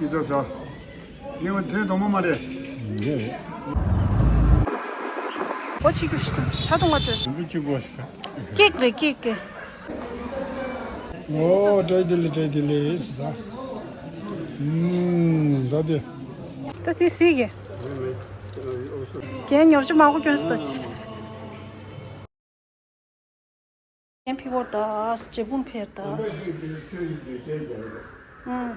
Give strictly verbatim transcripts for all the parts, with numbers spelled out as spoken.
ཡིག་ཚང་ཟ། ངས་དེ་དང་པོ་མ་རེད། འདི་རེད། སྒོ་ཕྱེ་རྒྱུ་ཞིག་དང་ཇ་འཐུང་བ་སྤྲོད། འབུ་ཅི་དགོས་ཤིག་ཀེག་རེད། ཀེག་ཀེག་ཨོ་བཀྲ་ཤིས་བདེ་ལེགས། བཀྲ་ཤིས་བདེ་ལེགས་ཟེར་ད། ཨུམ་ད་དེ། ད་དེ་ཟིག་གི་རྒན་ཉོར་ཆུ་མང་པོ་སྐྱོན་སོང་ད་ཅི། ངའི་ཕི་གོར་དང་འབྲས་སྤུངས་ཕེབས་དང་། ཨང་།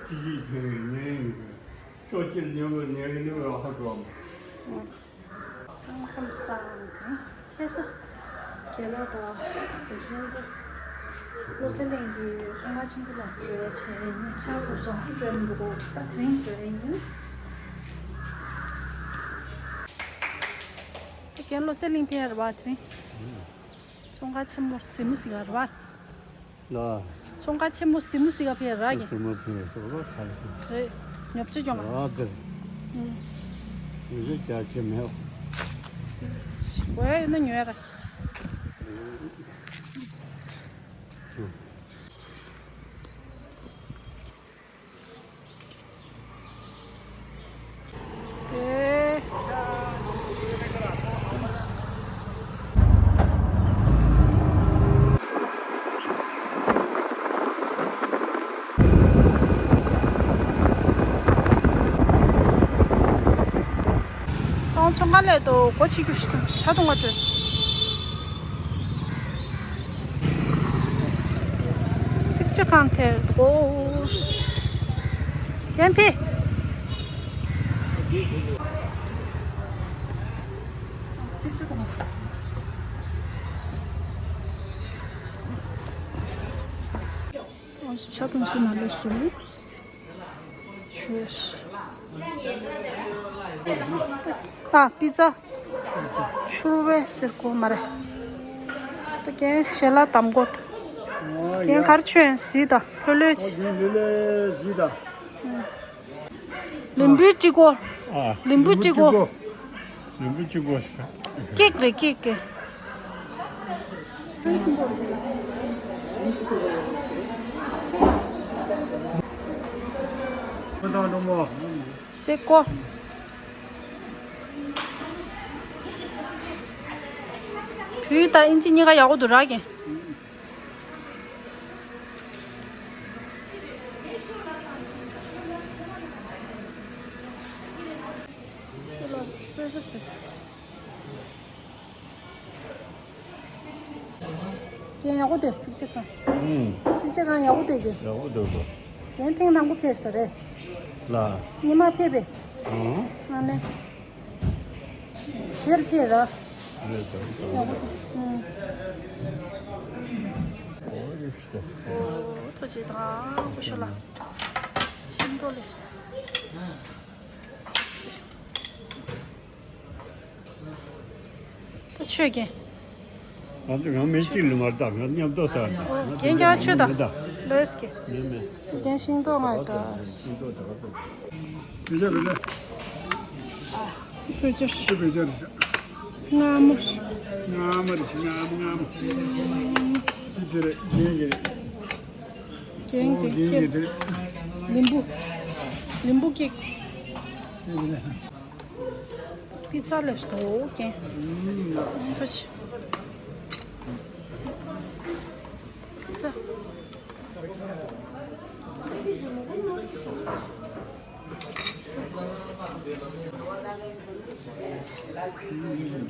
ཚང་མ་ཁམས་བཟང་དེ་རིང་ཁ་སང་རྒན་ལགས་དང་དེ་རིང་བློ་གསལ་གླིང་གི་ཚོང་ཁང་ཆེན་པོ་ལ་འགྲོ་ཡ་བྱས་ནས་ཆར་འགོ་སོང་འགྲོ་མི་འདུག་ད་དེ་རིང་འགྲོ་ཡ་ཡིན། རྒན་བློ་གསལ་གླིང་ཕེབས་ཡ་རེད་པ་དེ་རིང་། ཚོང་ཁང་ཆེན་མོ་ཟིན་མོ་ཟིག་ག་རེད་པ། ལ། ཚོང་ཁང་ཆེན་མོ་ཟིན་མོ་ཟིག་ག་ཕེབས་ར་གི། ཟིན་མོ་ཟིན་ཟེར་བ་ག་རེ་ཟེར། རེད། ཉོ་ཆ་སྐྱོང་བ། ར་ཙེ། ཨུམ། ཉོ་ཆ་རྒྱ་ཆེ་མེད། ཟིན། ཝེ་ཡིན་ན་ཉོ་ཡ་ར། ཁོང་ཚོང་ཁང་སླེབས་དུས་སྒོ་ཕྱེ་རྒྱུ་ཞིག་དང་ཇ་འཐུང་བ་སྤྲོད། ཚིག་ཇ་ཁང་དེར་འདུག་གོ། རྒན་ཕེབས། ཚིག་ཇ་འཐུང་བ་སྤྲོད། ཇ་འཐུང་ཟིན་ན་ལས་སུ། ཆུ། ཨ། པི་ཙ། ཕྱུར་བས་ཟེར་གོ་མ་རེད། ད་རྒན་ཞལ་ལག་དམ་གོ། རྒན་གར་ཆོས་ཟིག་ད་ལྷོད་ལྷོད་ཅིག་ལྷོད་ལྷོད་ཟིག་ད། ལིམ་བུའི་ཀྲི་གོ། ཨ། ལིམ་བུའི་ཀྲི་གོ། ལིམ་བུ་གཅིག་པོ་ཞིག་ཀེག་རེད། ཀེག་ཀེག་ཤེ་ཀོ། བོད་དང་ཨིན་ཇི་གཉིས་ཀ་ཡག་པོ་འདུག་ར་གི། རྒན་ཡག་པོ་འདུག་ཚིག་ཇ་ཁང་། ཨུམ། ཚིག་ཇ་ཁང་ཡག་པོ་འདུག་གི། ཡག་པོ་འདུག་གོ། རྒན་ཐེངས་དང་པོ་ཕེབས་ས་རེད། ལ། ཉི་མ་ཕེབས་པས། ཨང་། ཨ་ནི། རྗེས་ཕེབས་ར། རེད་ད་རེད་ད། ཡག་པོ་འདུག་ཨུམ། ཨོ་ཡེ་ཤི་ད། ཨོ་ཐུགས་རྗེ་ཆེ་དང་སྐུ་ཞབས་ལགས། ཤིང་ཏོག་ལེགས་ཤིག་ད་ཆོས་རྒན། ང་ཚོ་ང་མི་གཅིག་ལ་མ་བལྟ། ང་མཉམ་དུ་ཟ། ཨོ་རྒན་རྒྱ་ཆོས་ད། ལོས་ཀྱི། མེད་མེད། རྒན་ཤིང་ཏོག་ང་ད། ཤིང་ཏོག་ད་ག་ཚོད། བེ་ཅ་བེ་ཅ། བེ་ཅ། བེ་ཅ་རེད། མངར་མོ། མངར་མོ་རེད། མངར་མོ་མངར་མོ། འདི་རེད། རྒན་གྱི་རེད། རྒན་གྱི་ཨོ་རྒན་གྱི་རེད། ལིམ་བུ། ལིམ་བུ་ཀེག་དེ་རེད། པི་ཙ་ལེབས་དོ་རྒན། ཨུམ། ཐུགས་རྗེ་ཆེ། པི་ཙ།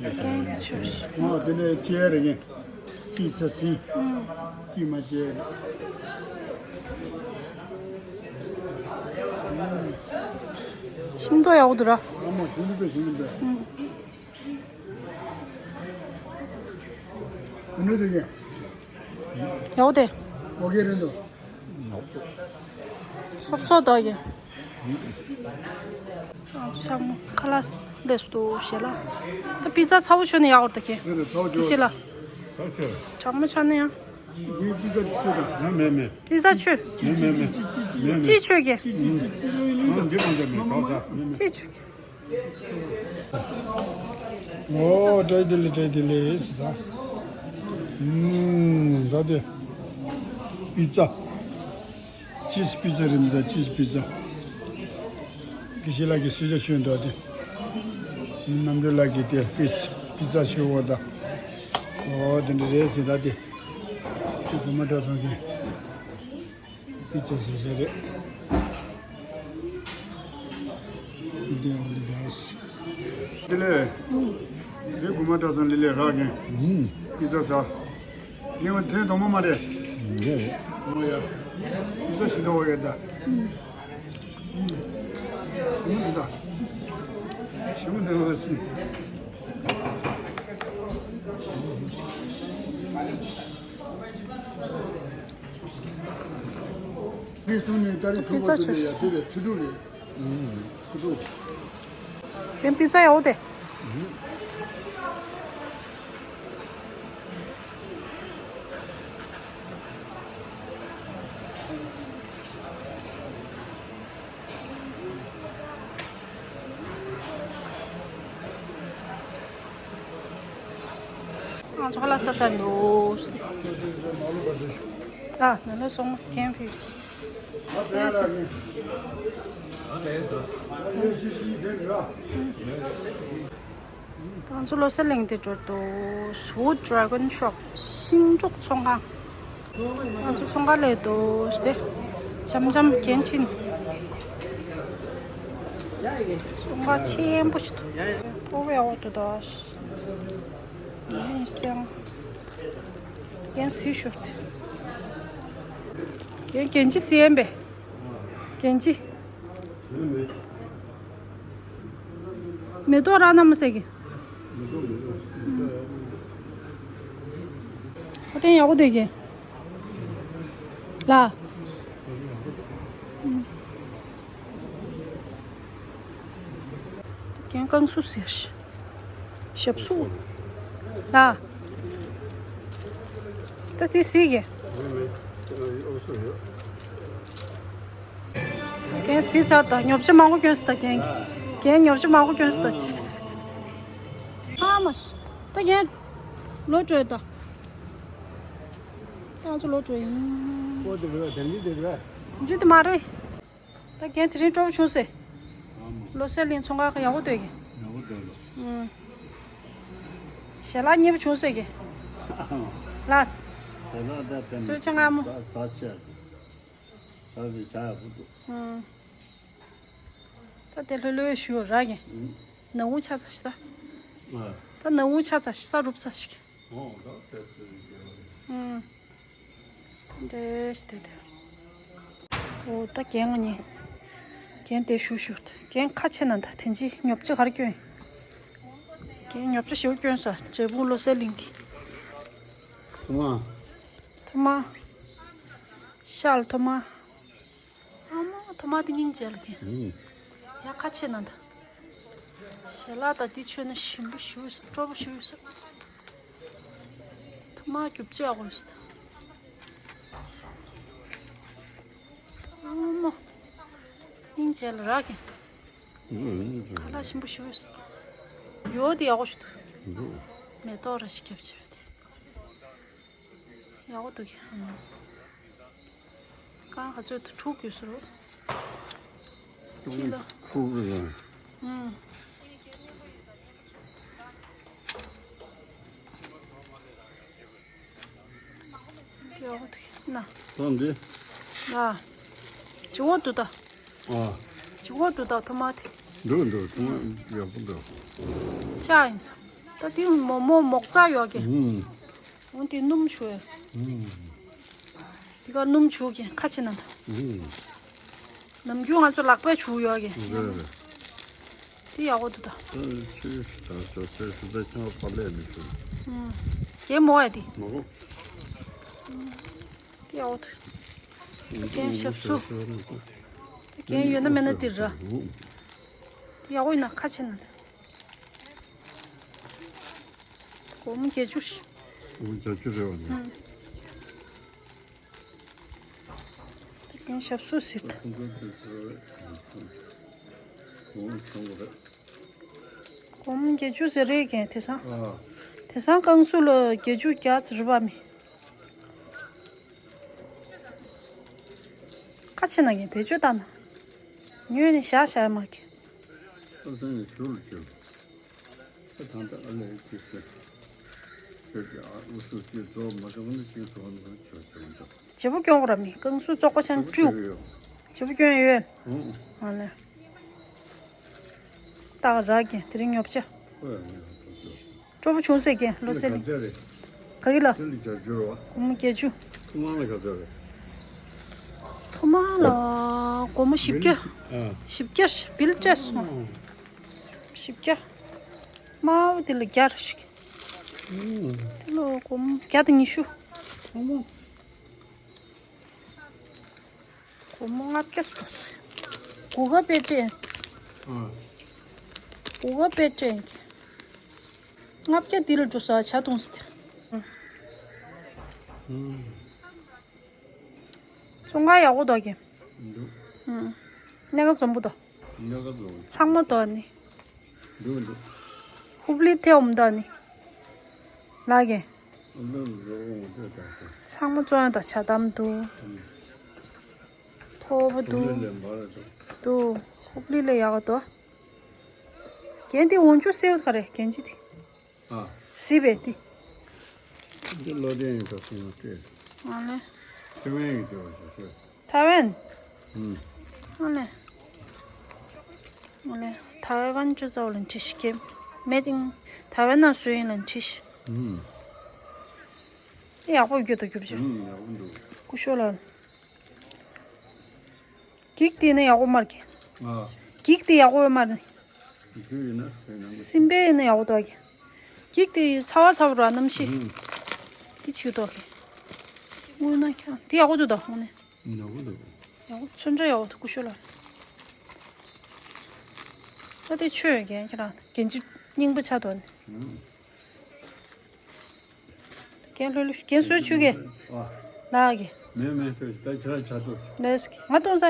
རྒན་གྱི་ཆོས། ཨོ་དེ་ནས་ཅེ་རེད་རྒན། ཅི་ཚ་ཚིང་། ཅི་མ་བྱས། ཤིང་ཏོག་ཡག་པོ་འདུག་ར། ཨ་མ་ཤིང་ཏོག་ཤིང་ཏོག་ཨ་ནུ་དེ་གས། ཡག་པོ་དེ། ཨོ་ཀེ་རེད་འདུག་སོབ་སོབ་འདུག་གས། ཨ་ཚང་མ་ཁ་ལག་ལས་སུ་ཞེ་ལ། ད་པི་ཙ་ཚ་བོ་ཆོད་ནས་ཡག་པོ་འདུག་གས། རེད་རེད། ཚ་བོ་ཆོད། ཞེ་ལ། ཚ་བོ་ཆོད། གྲང་མོ་ཆགས་ན་ཡང་། ངའི་པི་ཙ་ཆོད་དང་། མེད་མེད་མེད། པི་ཙ་ཆོད། མེད་མེད་མེད། མེད་མེད། ཅི་ཆོད་གས། ཅི་ཆོད་གས། ཨང་། འདི་མ་འདི་མེད། གྲོགས་ཚ་མེད་མེད། ཅི་ཆོད་གས། ཨོ་བཀྲ་ཤིས་བདེ་ལེགས། བཀྲ་ཤིས་བདེ་ལེགས་ཟེར་ད། ཨུམ། ད་དེ། པི་ཙ། ཅིས་པི་ཙ་རེད་མི་ད། ཅིས་པི་ཙ། དགེ་བཤེས་ལགས་ཀྱིས་སུས་ཆ་ཞུས་འདུག་དེ། རྣམ་གྲོལ་ལགས་ཀྱིས་དེ་པི་པི་ཙ་ཞུ་འོ་ད། འོ་དེ་འདྲ་རེད་ཟེར་ད་དེ། དེ་དགོན་པ་གྲྭ་ཚང་གི་པི་ཙ་ཟེར་ཟེར་རེད། འདི་འོ་འདི་འདྲ། དེ་ལས། རེད་དགོན་པ་གྲྭ་ཚང་ལི་ལས་རག་གིན། པི་ཙ་ཟ། ངས་འོ་དེ་དོ་མ་མ་རེད། འོ་ཡ། པི་ཙ་ཞིག་འདྲ་འོ་ཡ་ད། དེ་པི་ཙ་ཡག་པོ་འདུག་ང་ཚོ་ཁ་ལག་ཟ་ཚར་འདུག་ཨ་ནང་ལོགས་སོང་མ་རྒན་ཕེབས། ད་ཚོ་བློ་གསལ་གླིང་དེ་འགྲོ་འདུག Wood Dragon Shop ཤིང་འབྲུག་ཚོང་ཁང་། ང་ཚོ་ཚོང་ཁང་སླེབས་འདུག་སྟེ། འཆམ་འཆམ་གན་ཊིན། ཚོང་ཁང་ཆེན་པོ་ཞིག་འདུག་ཕོ་བའི་འོག་ཏུ་ད། ཡིན་ཀྱང་། གན་སི་ཤོར་ཏེ། གན་གན་ཅི་སི་ཡན་པས། གན་ཅི། མེ་ཏོག་ར་ན་མ་ཟེར་གི། ཁ་དན་ཡག་པོ་འདུག་གི། ལ། གན་ཀང་སུ་ཟེར། ཞབས་སུ། ལ། ད་དེ་སི་གི། རྒན་སི་ཚར་དང་ཉོ་ཆ་མང་པོ་སྐྱོན་སི་ད་རྒན། རྒན་ཉོ་ཆ་མང་པོ་སྐྱོན་སི་ད་ཅི། ཨ་མ་ཤི། ད་རྒན། ལོ་བྲོས་ད། ད་ང་ཚོ་ལོ་བྲོས་ཡིན། ཨོ་དེ་རེད་དེ་འདི་དེ་རེད། འཇི་དེ་མ་རེད། ད་རྒན་དེ་རིང་སྤྲོ་པོ་བྱུང་སེ། ལོ་སེ་ལིང་ཚོང་ཁང་གི་ཡག་པོ་འདུག་གི། ཡག་པོ་འདུག་ལོ། ཞལ་ལག་མཉེས་པོ་བྱུང་སེ་གི། ལ། ཞལ་ལག་ད་དེ་གསོལ་ཇ་མངར་མོ། ཟ་ཟ་ཆ། ཟ་བའི་ཇ་ཡག་པོ་འདུག་ཨང་། ད་དེ་ལྷོད་ལྷོད་ཞུ་ར་གི། ཨང་། ནང་འུ་ཆ་ཚ་ཤི་ད། ཨ། ད་ནང་འུ་ཆ་ཚ་ཤི་ས་རུབ་ཚ་ཤི་གི། ཨོ་ད་དེ་ཚོ་ཡིན་གི། ཨང་། འདྲེ་ཤི་དེ་དེ། ཨོ་ད་རྒན་ང་ཉེ། རྒན་དེ་ཞུ་ཞུ། རྒན་ཁ་ཆེ་ན་ད་དེ་འཇི་ཉོབ་ཆ་གར་སྐྱོན། རྒན་ཉོབ་ཆ་ཞུ་སྐྱོན་ས་འབྲས་སྤུངས་བློ་གསལ་གླིང་གི། ཐུ་མ། ཐུ་མ། ཤལ་ཐུ་མ། ཨ་མ་ཐུ་མ་དེ་སྙིང་རྗེ་ལ་གི། ཨུམ། ཡ་ཁ་ཆེ་ན་ད། ཞལ་ལག་ད་འདི་མཆོད་ན་ཞིམ་པོ་ཞུ་ས་སྤྲོ་པོ་ཞུ་ས། ཐུ་མ་རྒྱུ་ཆ་ཡག་པོ་ཡོད་ས་ད། ཨ་མ། སྙིང་རྗེ་ལ་རག་གི། ཨུམ། ཁ་ལག་ཞིམ་པོ་ཞུ་ས། ཡོ་དེ་ཡག་པོ་ཞུ་འདུག་ཨུམ། མེ་ཏོག་ར་ཞིག་བརྒྱབ་བྱས་པ་དེ། ཡག་པོ་འདུག་གི། རྐང་ག་ཚོད་དུ་འཁྲུག་དགོས་སུ་རུ། ཕྱི་ལ། འཁྲུག་རེད། ཨུམ། ཡག་པོ་འདུག་གི་ན། ད་འདི། ལ། ཇི་བོ་འདུག་ད། ཨ། ཇི་བོ་འདུག་ད་ཐོ་མ་དེ། འདུག་འདུག་ཐོ་མ་ཡག་པོ་འདུག་ཅག་ཡིན་ས། ད་དེ་མོག་མོག་མོག་རྩ་ཡོད་གི། ཨུམ། འོན་ཏེ་སྣུམ་ཞུ་ཡ། ཨུམ། དེ་ག་སྣུམ་བྱུག་གི་ཁ་ཕྱེ་ན་ད། ཨུམ། ནམ་རྒྱུན་ང་ཚོ་ལག་པས་བྱུག་ཡོད་གི། རེད་རེད། དེ་ཡག་པོ་འདུག་ད། ཨ་ཆུ་ད་ཆུ་ཆུ་ཆུ་ད་ཆུ་པ་ལས་མི་བྱུག་ཨུམ། རྒྱན་མོ་ཡ་དེ། མོ། དེ་ཡག་པོ་འདུག་རྒྱན་ཞབས་སུ། རྒྱན་ཡོད་ན་མེད་ན་དེ་ར། ཨུམ། དེ་ཡག་པོ་ཡིན་ན་ཁ་ཕྱེ་ན་ད། སྒོར་མོ་བརྒྱད་ཅུ་ཞིག་སྒོར་མོ་བརྒྱད་ཅུ་རེད་བ་ནི། ཨང་། དེ་གིན་ཞབས་སུ་ཟེར་ད། སྒོར་མོ་བརྒྱད་ཅུ་ཟེར་རེད་ཀྱང་དེང་སང་། ཨ། དེང་སང་རྐང་ཟུར་ལ་བརྒྱད་ཅུ་བརྒྱ་ཙམ་རེད་པ་མི། ཁ་ཕྱེ་ན་ངས་བེད་སྤྱོད་བཏང་ན། ཉོས་ནས་བཞག་བཞག་མ་གི། ཁ་སང་ནས་ཞུ་རུ་བྱོས། ད་ད་ལྟ་ཨ་ལས་ཅིག་ཟེར། ཁྱོད་ཀྱི་ཨ་ཨུ་ཚུགས་ཅིག་རྫོགས་མ་ཐུབ་ན་ཅིག་རྫོགས་ན་ཆོག་ཆོག་འདུག་བྱེད་པོ་སྐྱོན་ར་མི་ཀང་སུ་བཙོག་པ་ཆང་བཅུ། བྱེད་པོ་སྐྱོན་ཡོད། ཨང་། ཨ་ལས། སྟག་ར་གན་དེ་རིང་ཉོབ་ཆ། ཨོ་ཡ་ངས་ཧ་གོ་ཆོག་སྤྲོ་པོ་བྱུང་ཟེར་གན་ལོ་སེ་ལི། ག་གི་ལ། ཐུགས་མ་བརྒྱད་ཅུ། ཐུགས་མ་ལ་བཞི་བརྒྱ། ཨ། བཞི་བརྒྱ་བིལ་སྤྲད་སོང་། བཞི་བརྒྱ། དམར་པོ་དེ་ལ་བརྒྱ་རེ་ཞིག་དེ་ལོ་སྒོར་མོ་བརྒྱ་དང་ཉི་ཤུ། སྒོར་མོ་ལྔ་བརྒྱ་སུ་འགྲོ་སོང་། གུ་ག་པེ་ཏྲེན། ཨ། གུ་ག་པེ་ཏྲེན། ལྔ་བརྒྱ་འདི་ལ་འགྲོ་སོང་། ཇ་འཐུང་ས་དེར། ཨུམ། ཚོང་ཁང་ཡག་པོ་འདུག་གི། འདུག་ཨུམ། གནས་ཁང་འཛོམས་པོ་འདུག་གནས་ཁང་འཛོམས། ཚང་མ་འདུག་ནི། འདུག་འདུག་ཧུབ་ལི་ཐེ་འོམ་འདུག་ནི། ལགས་གི། ཨ་ལོ་ལོ་འོང་དེ་ད་དེ། ཚང་མ་བཙོང་ཡག་འདུག་ཇ་དམ་འདུག་ཨུམ། ཕོ་བོ་འདུག་ཧུབ་ལི་ལས་འབར་འདུག་འདུག་ཧུབ་ལི་ལས་ཡག་ག་འདུག་རྒན་དེ་འོང་ཆུ་སེའུ་ག་རེ་རྒན་ཅི་དེ། ཨ། སྲིད་པའི་དེ། འདི་བློ་ལྡན་ཡིན་ད་སོང་སྤྲད། ཨ་ལེ། ཐེ་ཝན་ཡིན་དེ་བ་ཞེས་ཟེར། ཐེ་ཝན། ཨུམ། ཨ་ལེ། ཨ་ལེ། ཐེ་ཝན་ཅུ་ཙའོ་ལ་འཁྲི་ཤི་ཀེམ། མེད་ཅིང་། ཐེ་ཝན་ན་སུ་ཡིན་ལ་འཁྲི་ཤི། ཨུམ། ཡག་པོ་རྒྱུ་དང་རྒྱུ་བྱ། ཨུམ་ཡག་པོ་འདུག་སྐུ་ཞོ་ལ། འགྱིག་དེ་ནི་ཡག་པོ་མ་རེད། ཨ། འགྱིག་དེ་ཡག་པོ་ཡོད་མ་རེད། འགྱིག་ཡིན་ན་ཟེར་ན། སྲིན་པོ་ཡིན་ན་ཡག་པོ་འདུག་གི། འགྱིག་དེ་ཚ་བ་ཚ་བོ་ར་གནམ་གཤིས། ཨུམ། དེ་བྱེད་འདུག་གི། དངོས་གནས་ཀྱང་དེ་ཡག་པོ་འདུག་ད་དངོས་གནས། ཡག་པོ་འདུག་ཡག་པོ་ཚོན་ཁྲ་ཡག་པོ་འདུག་སྐུ་ཞོ་ལ། ད་དེ་ཆོས་རྒན་ཁྱེད་རང་རྒན་གྱི་སྙིང་པོ་ཆགས་འདུག་ནི། ཨུམ། རྒན་ལྷོད་ལྷོད། རྒན་གསོལ་ཞུ་གི། ཨ། ལགས་གི། མེད་མེད། ཁྱོད་ད་ཁྱེད་རང་ཆ་ཐུབ། ལགས་གི། ང་གཏོང་ས།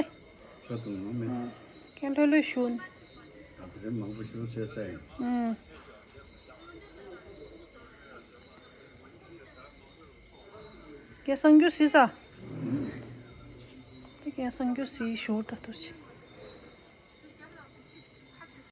ཆ་ཐུབ་ནོ་མེད། ཨ། རྒན་ལྷོད་ལྷོད་ཞུ། ད་དེ་རིང་མང་པོ་ཞུ་བྱས་ཚར་ཡིན། ཨུམ། རྒན་གསར་འགྱུར་གཟིགས་ས། ཨུམ། དེ་རྒན་གསར་འགྱུར་གཟིགས་ཞུ་ད་ཐུབ་ཆེ།